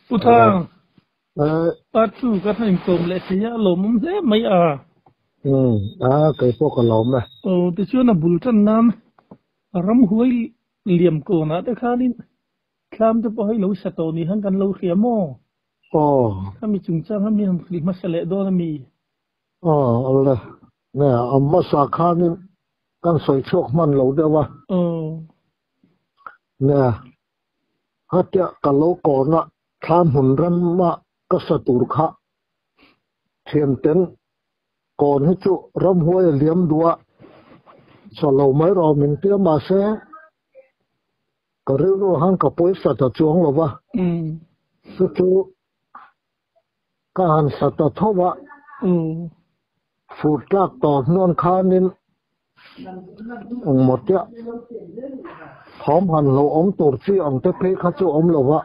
Pu Thang, part 2 ka han inkawm leh thei a, a lawmawm hle mai a. Umm, a kei pawh ka lawm e. Aw, tichuan a bul tan nan ramhuai liam kawnah te khanin thlam te pawh hei lo sa tawh ni khan kan lo hria maw? Aw. Khami chungchang kha mi han hrilh hmasa leh dawn a mi? Aw, awle. Nge, a hmasa khanin kan sawi chhuak hman lo deuh a. Aw. Nge, khatia ka lo kawna thlam hmun rama ka sa tur kha thianten kawn hi chu ramhuai a liam duh a, sa lo mai rawh min tia mahse ka rilru han ka pawisa ta chuang lo va. Chu chu Ka han sa ta tho a, fur tlak tawh hnuan khanin engmaw tia thawm han lo awm tur chi ang te phei kha chu awm lo va,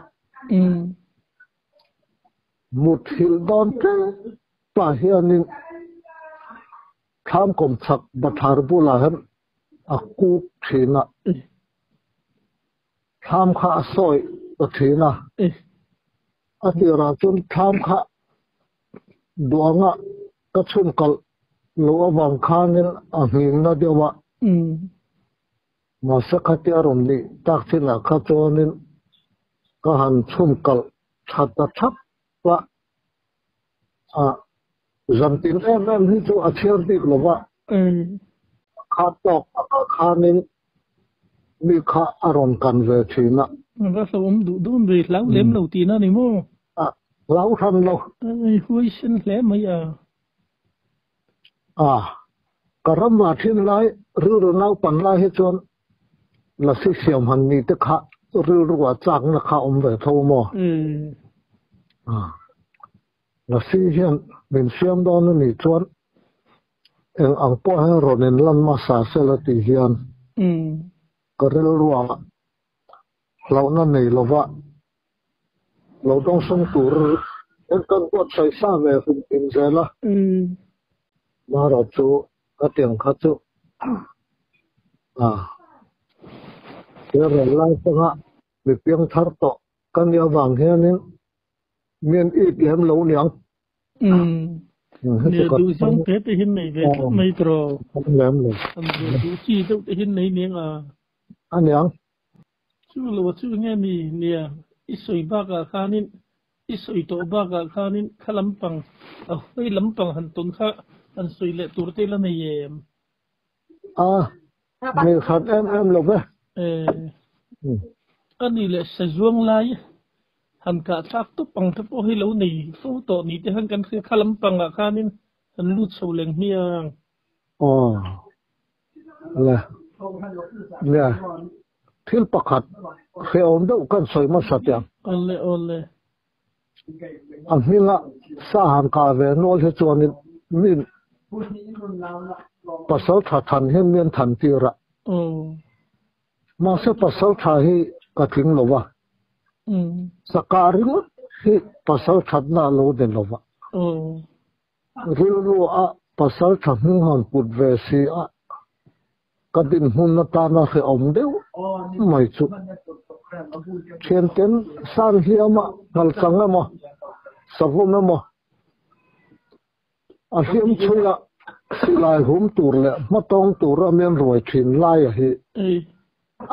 mut hrilh dawn tlem pah hianin thlam kawm chhak bathlar bulah hian a kuk thin a. Thlam kha a sawi ta thin a, a tirah chuan thlam kha duanga ka chhun kalh loh avang khanin a nghing na deuh a. Mahse khatia rawn nih tak chinah kha chuanin ka han chhun kalh tha ta thap a, a zantin em em hi chu a chhiar bik lo va, kha tawk takah khanin mi kha a rawn kan ve thin a. Va hlauhawm duh dawn ve, hlau lem lo tihna a ni maw? A hlau hran lo. Ai huaisen hle mai a. A, ka ram ah thin lai rilru naupan lai hi chuan Lasi siam han ni te kha rilru ah chakna kha awm ve tho maw? A, Lasi hian min siam dawn a nih chuan eng ang pawh hian rawn in lan hmasa sela tih hian ka rilru ah hlauhna nei lova lo dawngsawng tur en kan buatsaih sa ve hrim hrim zel a. Mara chu ka tiang kha chu a he rel lai panga mi piang thar tawh ka nia vang hianin mi an it lem lo niang. Nia duh zawng te te hin nei ve tlat mai tawh. Lem lo. An duh chi deuh te hin nei niang a. A niang. Chu lo chu nge mi nia i sawi bakah khanin i sawi tawh bakah khanin kha lampang a huai lampang han tawn kha han sawi leh tur te la nei em? A, nei hran em em lo ve. E, a ni leh sazuang lai han kah thlak tawp ang te pawh hi lo nei fo tawh ni te khan kan hria kha lampangah khanin han lut chho leng hmiang. Aw, le, nia, thil pakhat hrehawm deuh kan sawi hmasa teh ang. Awle, awle. A hminga sa han kah ve nual hi chuanin min pasal tha than hian min than tir a. Mahse pasal tha hi ka tling lo va. Sa kah ringawt hi pasal thatna a lo ni lo va. Rilru a pasal tha hming han put ve si a, ka dinhmun atana hrehawm deuh mai chu. Thianten san hliama ngalchang emaw, savawm emaw a hliam chhuia silai hum tur leh hmatawng tura mian ruai thin laia hi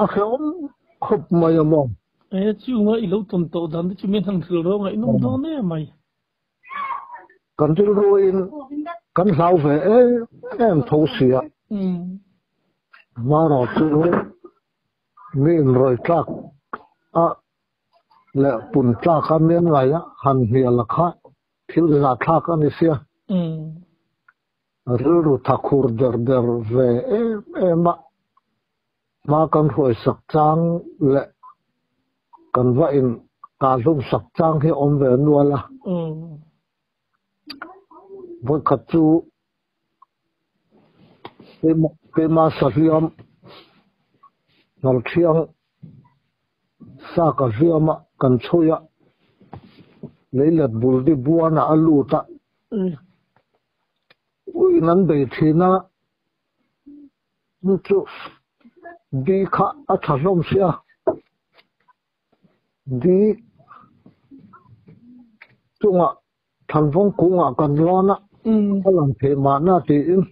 a hrehawm khawp mai a maw? E, chunga i lo tawn tawh dan te chu min han hrilh rawh ngaihnawm dawn em mai. Kan rilruin kan hlau ve em em tho si a. Hmanah chu mi inrawih tlak a leh pun tlak a mian ngai a han hnial a kha thil zahthlak a ni sia. Rilru tha khur der der ve em em a hma kan hruai sak chang leh kan va in kah hlum sak chang hi awm ve nual a. Vawikhat chu keima sahliam hnalthiang sa ka hliam a kan chhui a, leilet bul di buanah a lut a, uiin an bei thin a. Chu chu di kha a tha hlawm sia. Di Chunga thanvong kunga kan lona alang the ma na ti in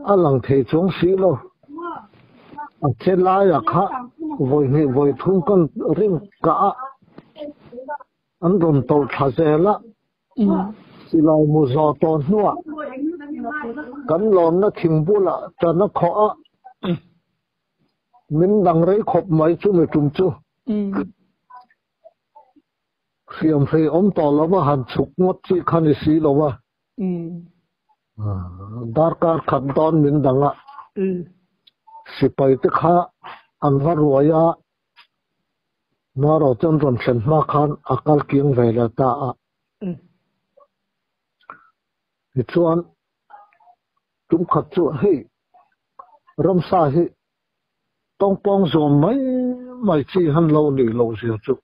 alang the chung si lo a che lai a kha voi ni voi thum kan ring ka an ron to tha zela silai mu zo to nuwa kan lon na thing bula chana kho a min dang rei khop mai chu me tum chu siam phei om to lo ma han chuk ngot chi khan si lo wa dar kar khat don min danga sipai te kha an va ruaya ma ro chon ron thlen ma khan akal kiang ve la ta a ni chuan tum khat chu hei ramsa hi tong pong zom mai mai chi han lo ni lo zia chu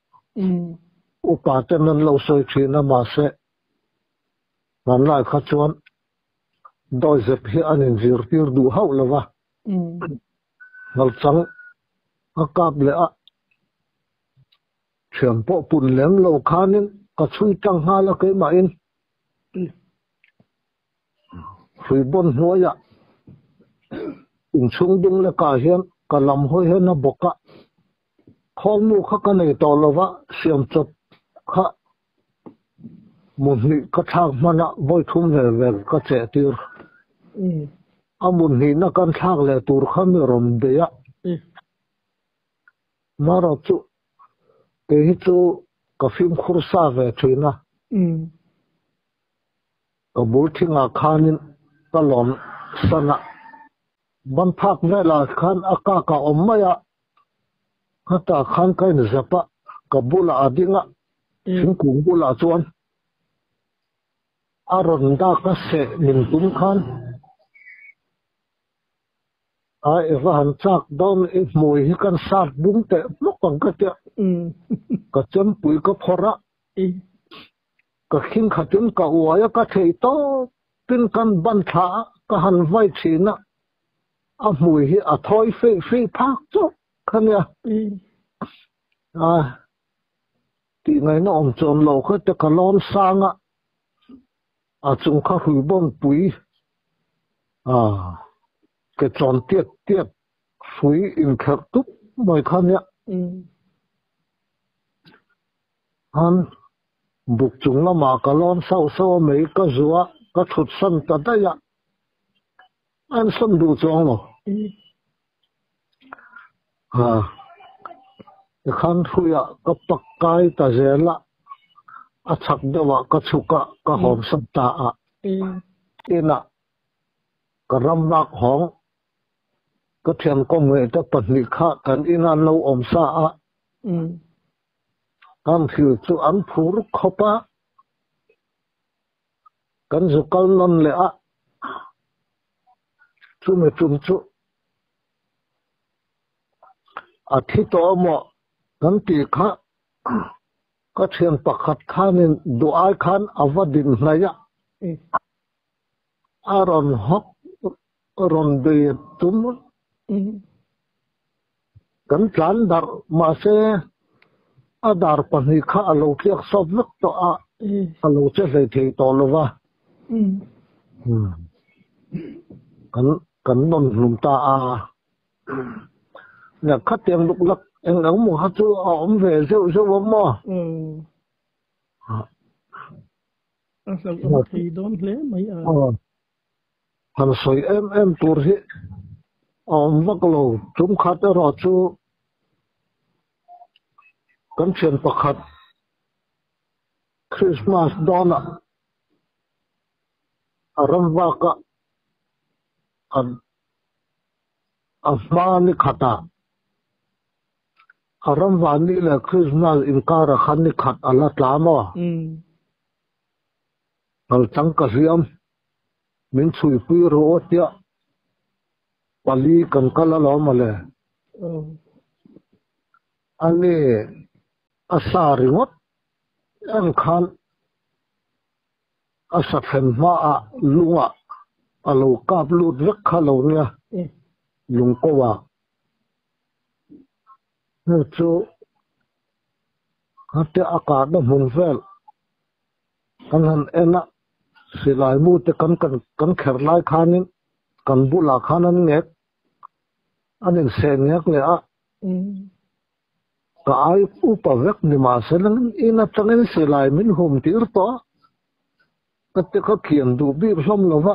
upa ten an lo soi thina ma se man lai kha chuan doi zep hi an in zir tir du hau lova ngal chang a kap le a thiam po pun lem lo khanin ka chui tang ha la ke ma in hrui bon hnuaia in chung dung le ka hian ka lam hoi hian a bawka khawng nu kha ka nei tawh lova siam chawp kha mun hnih ka thlak hmana vawi thum vel vel ka cheh tir a mun hnihna kan thlak leh tur kha mi rawn bei a marawh chu kei hi chu ka fimkhur sa ve thin a ka bul thingah khanin ka lawm san a ban phak velah khan a kak a awm mai a hetah khan ka inzep a ka bulah a ding a thingkung bulah chuan a rawn dak a seh min tum khan a i va han chak dawn i hmui hi kan sat bung teh hmawk ang ka tia ka chempui ka phawrh a ka khing khatin ka uai a ka thei tawpin kan ban thla a ka han vai thin a a hmui hi a thawi feih feih phak chauh kha nia a tih ngaihna awm chuan lo kha te ka lawm sang a a chung kha hrui bawm pui a ke chawn tiat tiat hrui inkherh tup mai kha nia han buk chung lamah ka lawm sauh sauh a mai ka zuah ka thut san ta daih a an san duh chuang lo a tikhan hruiah ka pak kai ta zel a a chhak deuhah ka chhuk a ka hawm san ta a inah ka ram vak hawng ka thian kawm ngei te pahnih kha kan ina an lo awm sa a kan thil chu an phur khawp a kan zu kal nawn leh a chumi tum chu a thi tawh maw kan tih kha ka thian pakhat khanin duh ai khan a va din hnaih a a rawn hawk rawn bei tum kan tlan darh mahse a dar pahnih kha a lo tliak sawp vek tawh a a lo che hlei thei tawh lo va kan kan nawn hlum ta a nia khatiang luk lak eng eng maw kha chu a awm ve zeuh zeuh a maw. A hlauhawm thei dawn hle mai a. Han sawi em em tur hi a awm vak lo. Tum khat erawh chu kan thian pakhat Christmas dawnah a ram vaka a hma ni khatah a ram vah ni leh Christmas inkarah khan ni khat a la tla maw? Kalchang ka hliam min chhuipui rawh aw tia pali kan kal alawm ale. Ani a sa ringawt em khan a sa thlen hmaah lungah a lo kap lut vek kha lo nia lungko ah. Hnu chu hate a kahna hmun vel. Kan han en a, silai mu te kan kan kan kher lai khanin kan bulah khan an ngek an inseh ngek leh a. Ka ai upa vek ni mahse in atangin silai min hum tir tawh a, ka ti kha khian duh bik hlawm lo va.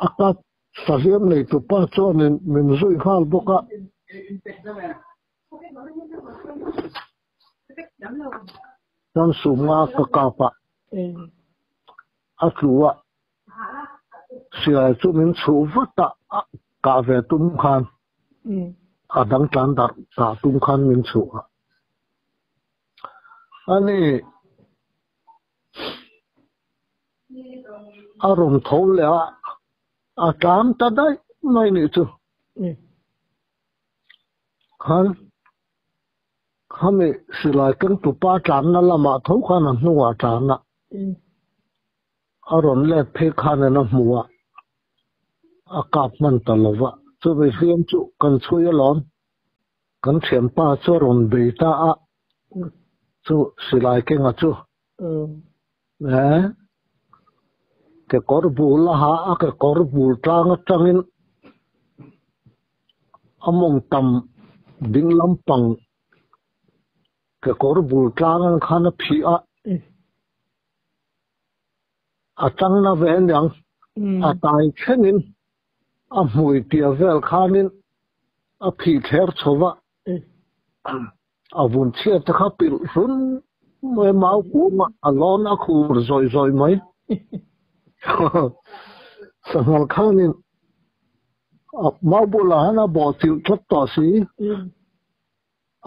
A kap sahliam nei tupa chuanin min zui nghal bawk a. Chuan sumnga ka kap a, a tlu a, silai chu min chhuh vat a, kah ve tum khan a dang tlan darh kah tum khan min chhuh a. Ani a rawn tho leh a, a tlan ta daih mai nih chu. Khan khami silai keng tupa tlanna lamah tho khan a hnungah tlan a, a rawn let phei khanin a hmu a, a kap hman ta lo va. Chumi hliam chu kan chhui alawm, kan thianpa chu a rawn bei ta a, chu silai kenga chu. Eh, kekawr bul a ha a, kekawr bul tlang atangin a mawng tam ding lampang kekawr bul tlang ang khan a phih a, a tangna ve aniang, a tai thlengin a hmui tia vel khanin a phih thler chho va. A vun chhiat te kha pilh hlun mai mau kung a lawn a khur zawih zawih mai. Sanghal khanin mau bulah hian a bawh chilh tlat tawh si.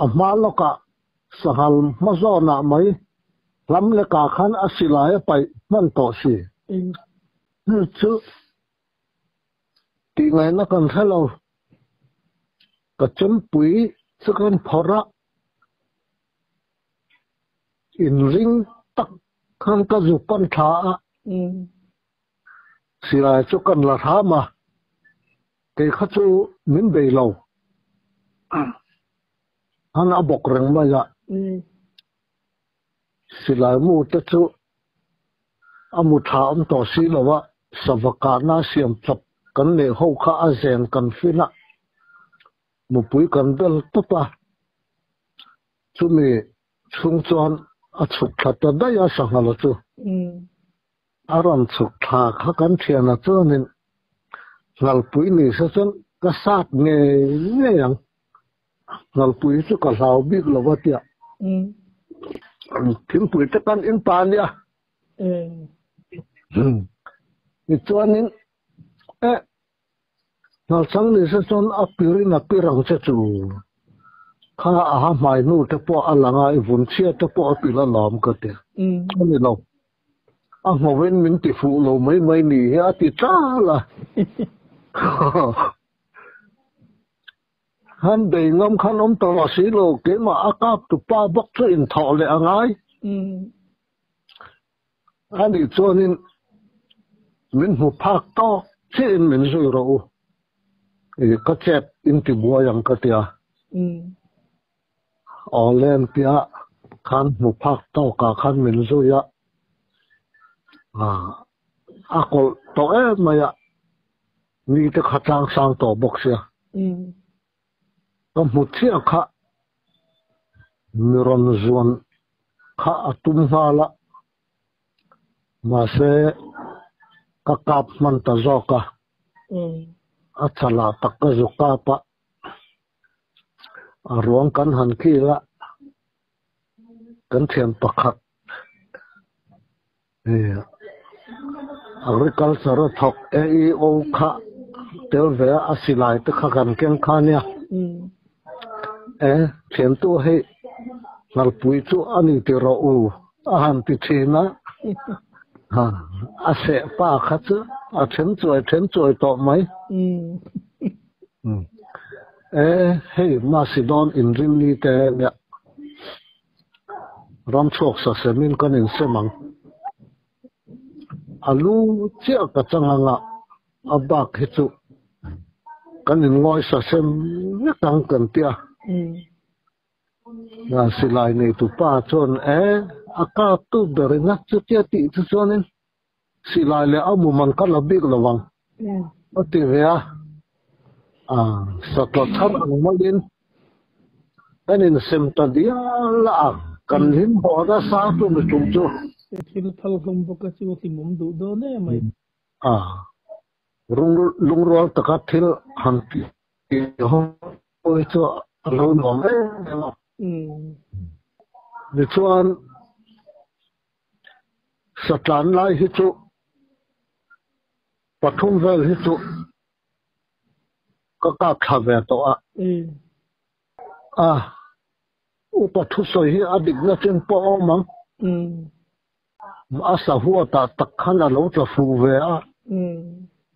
A hma lawkah sanghal hma zawnah mai hlam lekah khan a silai a paih hman tawh si. Chu tih ngaihna kan hre lo. Ka chempui chu kan phawrh a, inring tak khan ka zu pan thla a, silai chu kan la hram a, kei kha chu min bei lo. Han a bawk reng mai a, silai mu te chu a mu tha awm tawh si lo a, sava kahna siam chawp kan neih ho kha a zen kan fin a, mupui kan bel tawp a, chumi chhung chuan a chhuk thla ta daih a sanghala chu. A rawn chhuk thla kha kan thiana chuanin Ngalpui ni se chuan ka sat ngei ngei ang. Ngalpui chu ka hlau bik lo a tia. Thingpui te kan in pa nia. Tichuanin e Ngalchang ni se chuan a pirin a pir ang che chu. Kha a ha hmai hnu te pawh a lang a, i vun chhia te pawh a pilh alawm ka ti. A ni lo. A nghovin min ti fuh lo mai mai ni hi a ti tal a. Han bei ngam khan awm ta rawh si lo, keimah a kap tu pa bawk chu inthawh leh a ngai. A nih chuanin min hmu phak tawk chiahin min zui rawh u, ka chet in ti buai ang ka tia. Aw lem tia khan hmu phak tawkah khan min zui a, a kawlh tawh em mai a. Mi te kha tlang sang tawh bawk sia. Ka hmu chiah kha mi rawn zuan kha a tum nghal a, mahse ka kap hman ta zawk a, a chalah tak ka zu kap a, a ruang kan han kil a, kan thian pakhat Agriculture a thawk AEO kha tel ve a, a silai te kha kan keng kha nia. E, thiantu hei Ngalpui chu a ni ti rawh u a han ti thin a. Ha, a seh pa kha chu a then chuai then chuai tawh mai. E, hei Macedon inrinni te nia. Ram chhuak sa semin kan insem ang. A lu chiah ka chang anga a bak hi chu kan inngawi sa sem vek ang kan ti a. Silai neitu pa chuan e A kap tu berin a chutia tih chu chuanin silai leh a mu man ka la bik lo ang a ti ve a. Satla thar ang maiin kan insem ta dial a, kan hlim haw nasa chu mi tum chu. Thil phal hlawm bawk a chu hlimawm duh dawn em mai. Lungrual taka thil han tih hawi chu a lo nuam em em a. Tichuan satlan lai hi chu pathum vel hi chu ka kap thla ve tawh a. A, upa thusawi hi a dikna chin pawh a awm ang. A sahuatah tak khan a lo tla fuh ve a.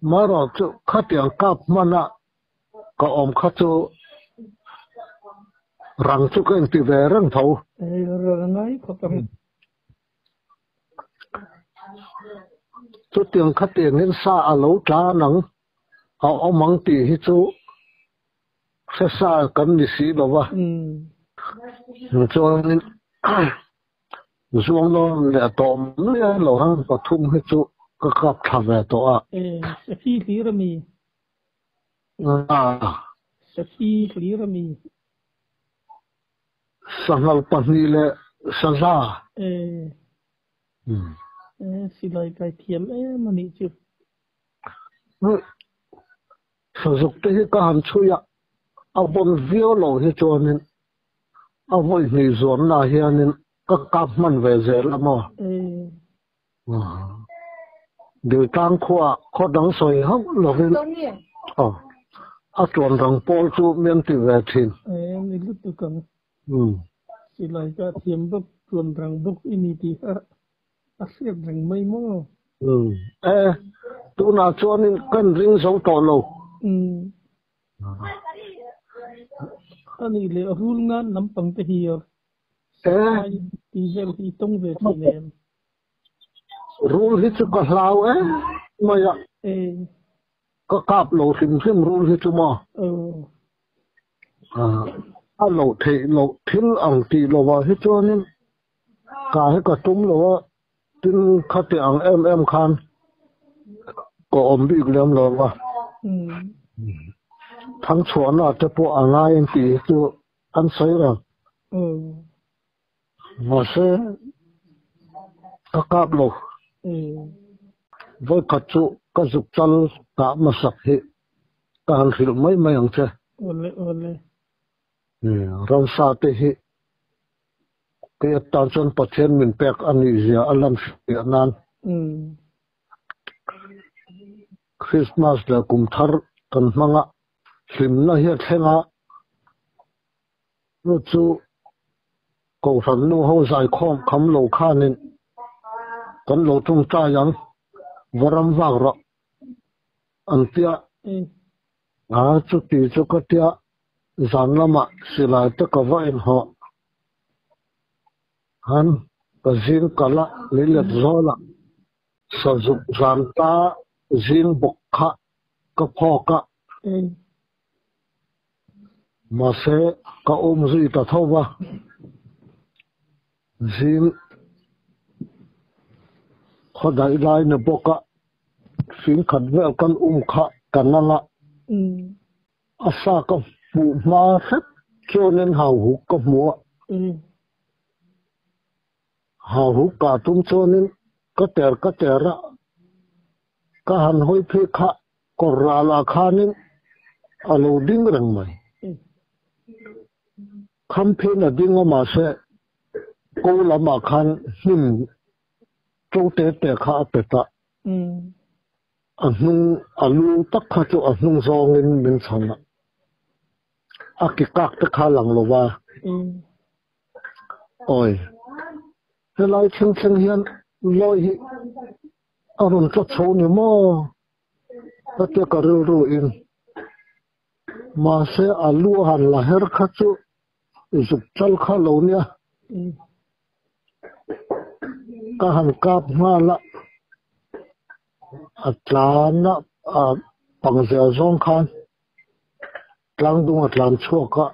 Marawh chu khatiang kap hmana ka awm kha chu rang chu ka inti ve reng tho. Rang ngai khawp ang. Chutiang khatiangin sa a lo tla nang a awm ang tih hi chu hre sa kan ni si lo va. Chuanin zuang leh tawh mai a lo han pathum hi chu ka kap thla ve tawh a. Sakhi hlir a mi. Sakhi hlir a mi. Sanghal pahnih leh saza. Silai kai thiam em a nih chu. Sazuk te hi ka han chhui a, a vawn viau lo hi chuanin a vawi hnih zuamna hianin ka kap hman ve zel a maw? Diltlang khua khaw dang sawi hauh lovin a tuan rang pawl chu mian ti ve thin. Ni lutuk ang. Silai ka thiam bawk, tuan rang bawk i ni tih kha a hriat reng mai maw? E, tunah chuanin kan ring zo tawh lo. A nih leh rul ngan lampang te hi Sai tih vel hi tawng ve thin em? Rul hi chu ka hlau em mai a. Ka kap lo hrim hrim rul hi chu maw? A loh theih loh thil ang tih lovah hi chuanin ka hi ka tum lo a, tin khati ang em em khan ka awm bik lem lo va. Thangchhuahna te pawh a ngai ang tih hi chu an sawi reng. Mahse, ka kap lo. Vawikhat chu ka zuk chal tah hmasak hi ka han hrilh mai mai ang che. Awle awle. Ramsa te hi kei atan chuan Pathian min pek a nih zia a lan hriat nan. Christmas leh kum thar kan hmang a, hlimna hi a thleng a, chu chu Kohhran nu ho zaikhawm kham lo khanin kan lo tawngtai ang, va ram vak rawh an tia. A chuti chu ka tia zan lamah silai te ka va inhawh han ka zing kal a, leilet zawl a, sazuk zan ta zing bawk kha ka phawk a. Mahse ka awm zui ta tho va, zing khaw daih lai ni bawk a, fingkhat vel kan um kha ka nang a, a sa ka hmuh hma hrep chuanin hau huk ka hmu a, hau huk kah tum chuanin ka ter ka ter a, ka han hawi phei kha Kawr ralah khanin a lo ding reng mai. Khamphen a ding a mahse ko lamah khan hnim to te te kha a pet a. A hnung a lu tak kha chu a hnung zawngin min chhan a. A ki kak te kha lang lo va. Awi, helai thleng thleng hian lawi hi a rawn tla chho ni maw? Ka tia ka rilru in. Mahse a lu a han la her kha chu zuk chal kha lo nia. Ka han kap nghal a, a tlan a, a pangzel zawng khan tlangdung a tlan chhuak a,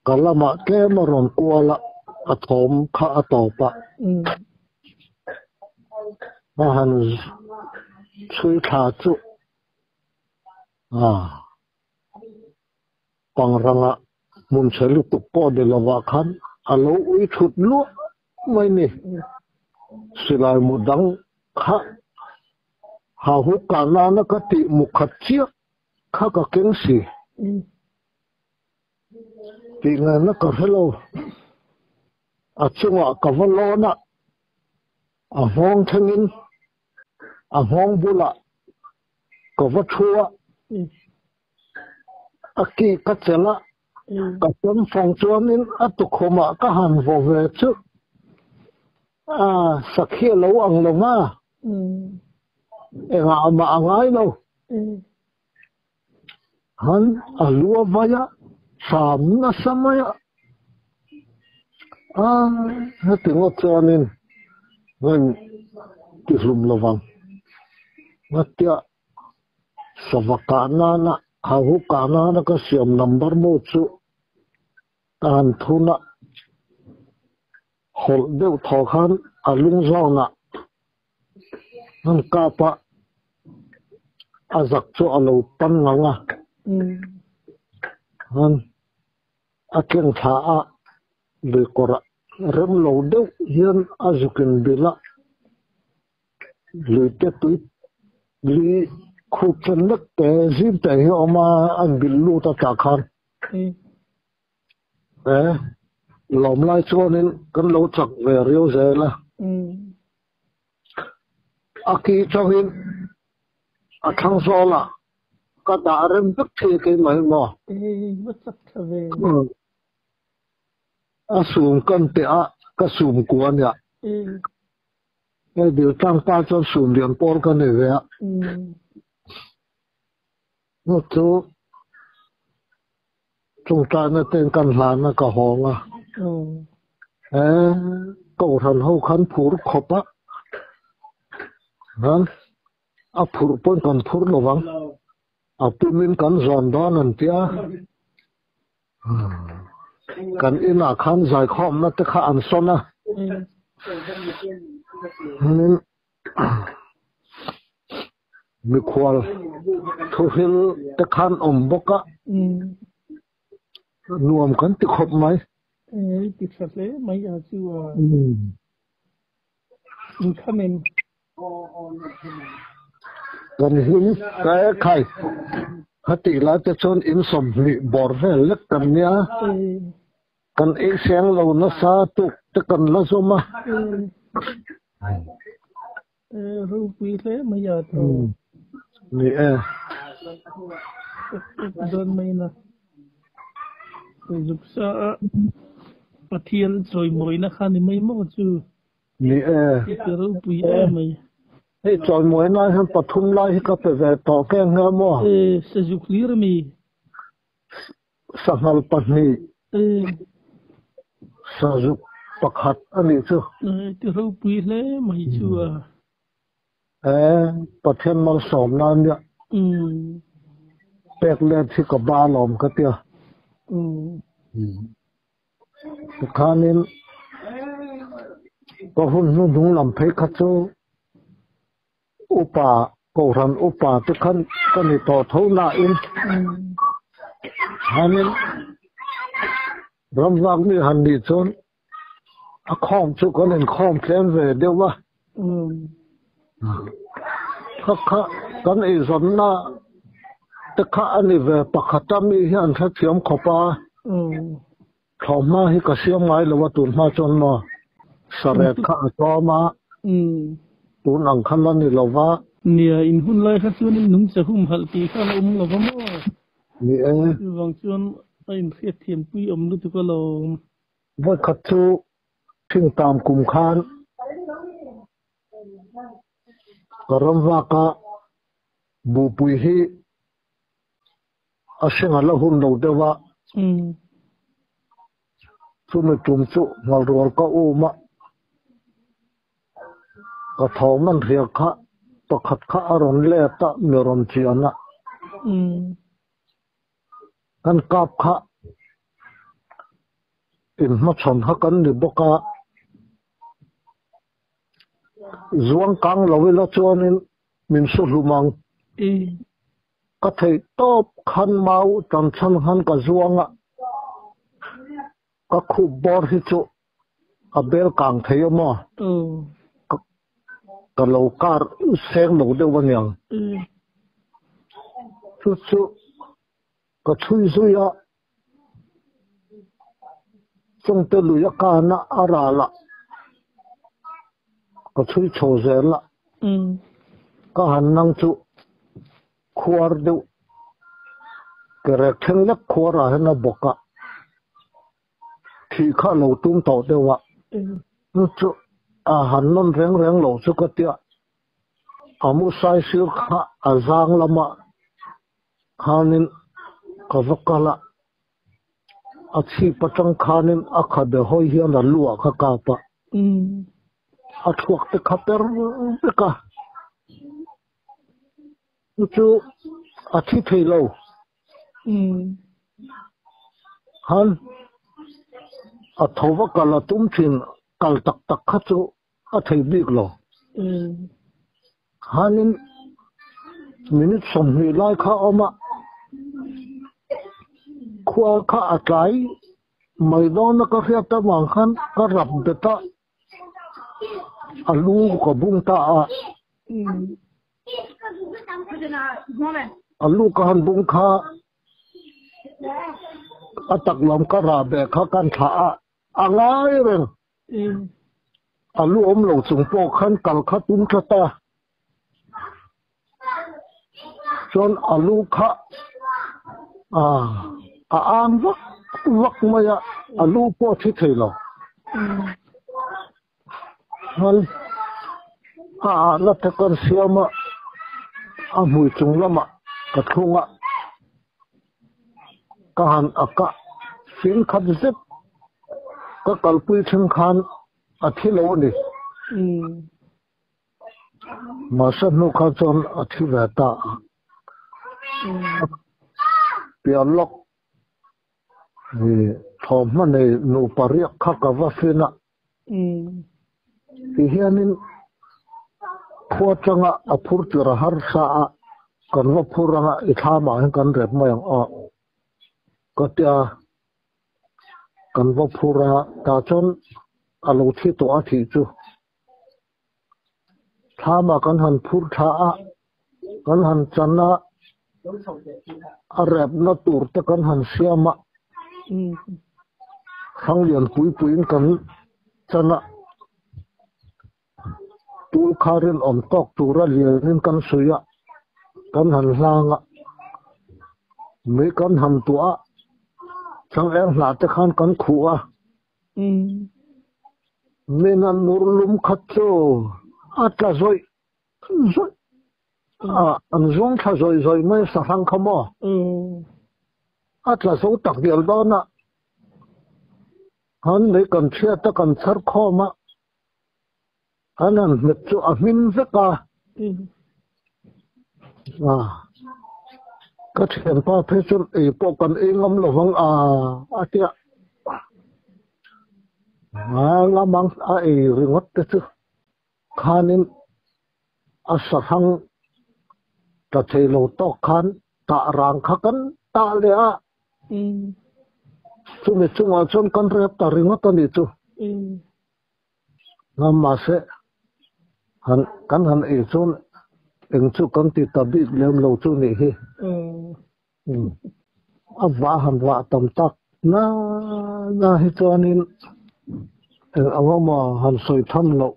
ka lamah tlem a rawn kual a. A thawm kha a tawp a. A han chhui thla chu pangranga hmun chhe lutuk pawh ni lovah khan a lo ui thut luah mai ni. Silai mu dang kha ha hu kah nana ka tih mu khat chiah kha ka keng si. Tih ngaihna ka hre lo. A chungah ka va lawn a, a nghawng thlengin a nghawng bulah ka va thu a, a ki ka chelh a, ka sam fang chuanin a tukhumah ka han vaw ve chu a sakhi a lo ang lo va, engah mah a ngai lo. Han a lu a vai a, hram nasa mai a. A heti ngawt chuanin ngain tihlum lovang. Ngatia sava kah nana, hauhu kah nana ka siam number maw chu ka han thun a. Hawlh deuh thaw khan a lung zawnah an kap a, a zak chu a lo pan ngang a. Han a tleng thla a, lui kawrah rem lo deuh hian a zukin bil a, lui te tui lui khup chen lek te zim te hi a awm a, an bil lut a tah khan. E, lawm lai chuanin kan lo chak ve riau zel a. A ki changin a thlang zawlah ka dah rem vek thei keimah hi maw? E, va chak tha ve. A sum kan teh a, ka sum kua nia. Hei Diltlang pa chuan sum lian pawl ka nei ve a. Chu Chungtana ten kan hlana ka hawng a. He Kohhran ho khan phur khawp a, han a phurh pawn kan phur lo vang, a pumin kan zawn dawn an tia. Kan inah khan zaikhawmna te kha an sawn a. Mikhual thuhril te khan awm bawk a, nuam kan ti khawp mai. Ei ti tha hle mai a chu a. In kham em? Kan hlim ka e khai. Khatih lai te chuan in 20 bawr vel lek kan nia. Kan ei seng lo nasa tuk te kan la zawm a. Ropui hle mai a tho. Ni e. Dawn mai na. Zuk sa a Pathian chawimawina kha ni mai maw chu. Ni e. Ti ropui e mai. Hei chawimawina hian pathum lai hi ka pe ve tawh keng nghe maw. E sazuk hlir ami. Sanghal pahnih, sazuk pakhat a nih chu. Ti ropui hle mai chu a. E, Pathian malsawmna a nia. Pek let hi ka ba alawm ka tia. Tikhanin ka hun hnuhnung lam phei kha chu Upa, Kohhran upa te khan ka ni tawh tho nain hanin ramvak mi han nih chuan a khawm chu kan inkhawm tlem ve deuh a. Kha kha kan eizawnna te kha a ni ve pakhat a, mi hi an hrethiam khawp a. Thlawhhma hi ka siam ngai lo a, tun hma chuan maw saret kha a tlawm a, tun ang kha la ni lo va. Nia, in hun lai kha chuan in nungcha humhalh tih kha la awm lo va maw? Ni e. Chuvang chuan a inhriatthiam pui awm lutuk alawm. Vawikhat chu thingtam kum khan ka ram vaka buhpui hi A hring a la hun lo deuh a, chumi tum chu nghalrual ka um a, ka thawm an hria kha pakhat kha a rawn let a, mi rawn chian a, kan kap kha. In hmachhawn kha kan ni bawk a, zuang kang lo ila chuanin min su hlum ang. Ka theih tawp khan mau tan chhan khan ka zuang a, ka khup bawr hi chu a bel kang thei a maw? Ka lo kar seng lo deuh aniang. Chu chu ka chhui zui a, Chungte lui a kana a ral a, ka chhui chho zel a, ka han nang chu khuar deuh ke rek thleng lek khuar ah hian a bawk a, thih kha a lo tum tawh deuh a, chu chu a han nawn reng reng lo chu ka tia, a mu saisir kha a zang lamah Khanin ka va kal a, a chhip atang khanin a khabe hawi hian a lu ah kha kap a, a thluak te kha per vek a, chu chu a thi thei lo. Khan a tho va kal a tum thin, kal tak tak kha chu a thei bik lo. Khanin minute 20 lai kha a awm a, khua kha a tlai mai dawn a ka hriat avang khan ka rap bet a, a lu ka bung ta a. A lu ka han bung kha a tak lam ka rah beh kha kan thlah a, a ngai reng. A lu awm lo chung pawh khan kal kha tum tlat a, chuan a lu kha a ang vak vak mai a, a lu pawh a thi thei lo. Chuan a ahna te kan siam a, a hmui chung lamah ka thlung a, ka han a kah fing khat zet ka kalpui thleng khan a thi lo a ni. Mahse hnu kha chuan a thi ve ta a. Pian lawk thawmhnaw nei nupa riak kha ka va fin a. Ti hianin khua changa a phur tir a harsa a, kan va phur anga i thlamah hian kan rep mai ang aw ka tia kan va phur a, tah chuan a lo thi tawh a thih chu. Thlamah kan han phur tha a, kan han chan a, a repna tur te kan han siam a, Hranglian pui puiin kan chan a, tul kha rinawm tawk tura lianin kan sawi a, kan han hlang a, mei kan han tuah a, changel hnah te khan kan khuh a. Min an nur lum khat chu a tla zawih zawih a, an zawng thla zawih zawih mai sahrang kha maw? A tla zo tak dial dawn a, han lei kan chhiat a kan chhar khawm a, an han hmet chu a hmin vek a. Ka thianpa phei chuan ei pawh kan ei ngam lo vang a a tia. Ngam ang a ei ringawt te chu khanin a sahrang tla thei lo tawk khan tah rang kha kan tah leh a. Chumi chungah chuan kan rep ta ringawt a nih chu. Ngam mahse, han kan han ei chuan eng chu kan ti ta bik lem lo chu nih hi. A vah han vah tam tak na na hi chuanin eng ang emaw han sawi tham loh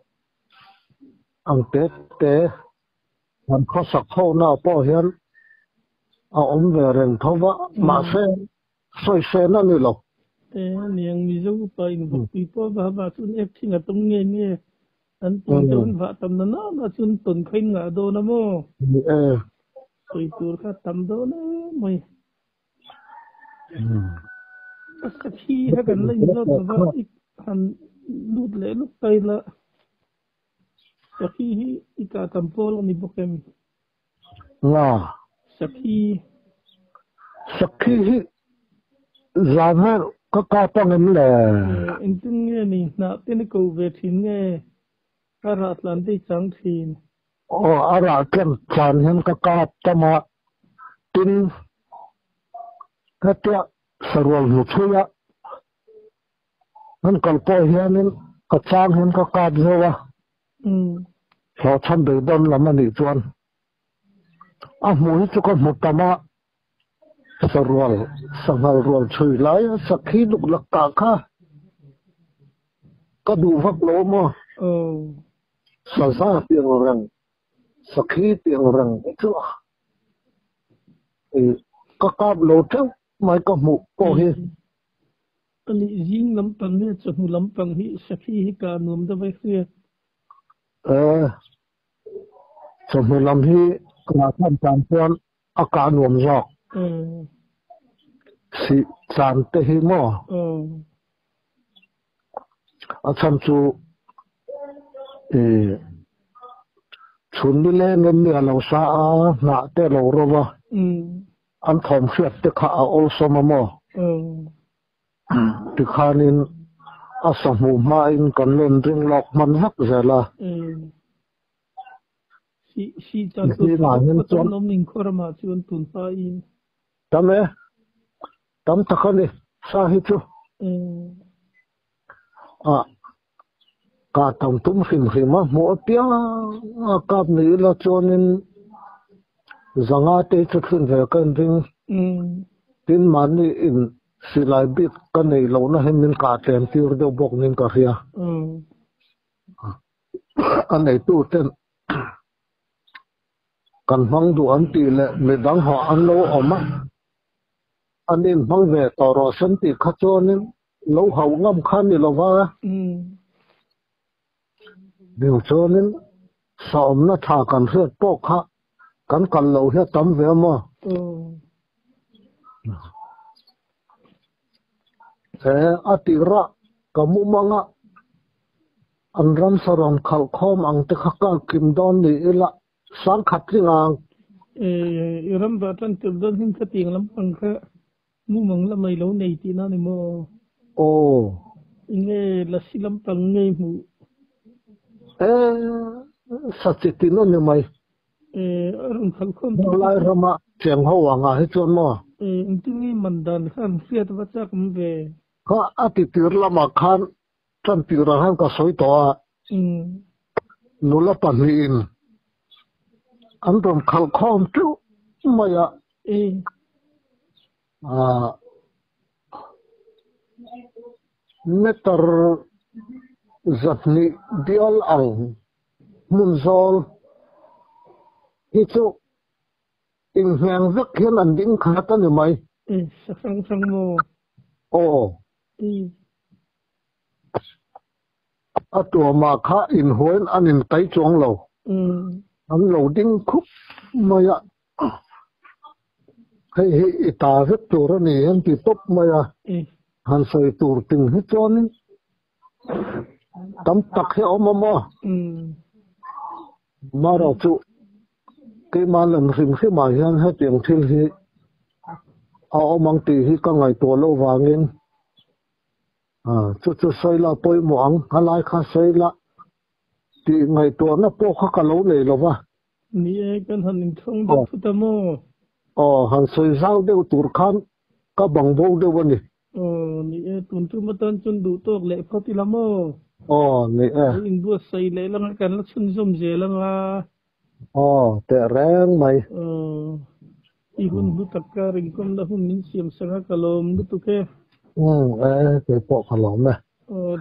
ang te te han khawsak ho na pawh hian a awm ve reng tho va, mahse Sawisel a ni lo. E, aniang Mizo upa in vawkpui pawh va va chuan ek thing a tum nge nge an tum deuh an vah tam na na chuan tawn kha in ngah dawn a maw? Ni e. Sawi tur kha tam dawn e mai. A sakhi kha kan la inzawt lova i han lut leh luk ta ila sakhi hi i kah tam pawl a ni bawk em? Nga. Sakhi. Sakhi hi zan vel Ka kap angem le? Engtin nge ni hnah te ni ko ve thin nge ka rah tlan te i chang thin? Aw, a rah tlem chan hian ka kap tam a, tin hetia sarual hnuchhuia an kal pawh hianin ka chang hian ka kap zo a, hlawhchham beidawn lam a nih chuan a hmuh hi chu ka hmu tam a, sarual sanghal rual chhui lai a sakhi duk lak kah kha ka duh vak lo maw? Saza tih ang reng, sakhi tih ang reng hi chu ka kap lo teuh mai ka hmuh pawh hi. Ani zing lampang nge chawhnu lampang hi sakhi hi ka nuam deuh vai hriat. Chawhnu lam hi ka kap tan chuan a kah nuam zawk. Sih chan te hi maw? A chhan chu chhun ni leng em ni a lo sa a, hnah te a lo ro va, an thawm hriat te kha a awlsawm a maw? Tikhanin a sa hmuh hmain kan rawn ring lawk hman vak zel a. Zingah hian chuan tam e, tam tak a ni sa hi chu. A kah tam tum hrim hrim a, hmuh apiang a kap ni ila chuanin zanga te hi chu thlun ve ka inring. Tin mahni in silai bik ka neih lohna hi min kah tlem tir deuh bawk niin ka hria. A neitu ten kan hmang duh an tih leh midang hawh an lo awm a, an inhmang ve tawh rawh se an tih kha chuanin lo hauh ngam kha a ni lo va. Ding chuanin sawmna tha kan hriat pawh kha kan kal loh hi a tam ve a maw? He a tirah ka mumang a, an ramsa rawn khalh khawm ang te kha ka kim dawn ni ila sang khat tling ang. I ram vah tan tir dawn hin kha tiang lampang kha mumang lamah i lo nei tihna a ni maw? Aw. Enge lasi lampang ngei hmuh? E, sachitin a ni mai. A rawn khalh khawm tawh. Lai rama cheng ho angah hi chuan maw? Engtin nge man dan khan hriat va chak awm ve? Kha a ti tir lamah khan tan tirah khan ka sawi tawh a. Nula pahnihin an rawn khalh khawm teuh mai a. Meter zahnih bial ang hmun zawl hi chu inhneng vek hian an ding khat a ni mai. Sa hrang hrang maw? Aw. A tuamah kha inhuain an intai chuang lo. An lo ding khup mai a. Hei hi i ta vek tur a ni an ti tawp mai a. Han sawi tur ting hi chuanin tam tak hi a awm a maw? Marawh chu keimah lam hrim hrimah hian hetiang thil hi a awm ang tih hi ka ngaihtuah loh vangin chu chu sawi la pawimawh ang, a lai kha sawi la tih ngaihtuahna pawh kha ka lo nei lo va. Ni e, kan han inthawng deuh thut a maw? Aw, han sawi zau deuh tur khan ka bang bo deuh a ni. Aw, ni e, tun tum atan chuan duh tawk leh phawt ila maw? Aw, ni e. Lo inbuatsaih leh lang a, kan la chhunzawm zel ang a. Aw, teh reng mai. Aw, i hun hlu tak ka ringkawmna hun min siam sak a, ka lawm lutuk e. Umm, e, kei pawh ka lawm e. Aw.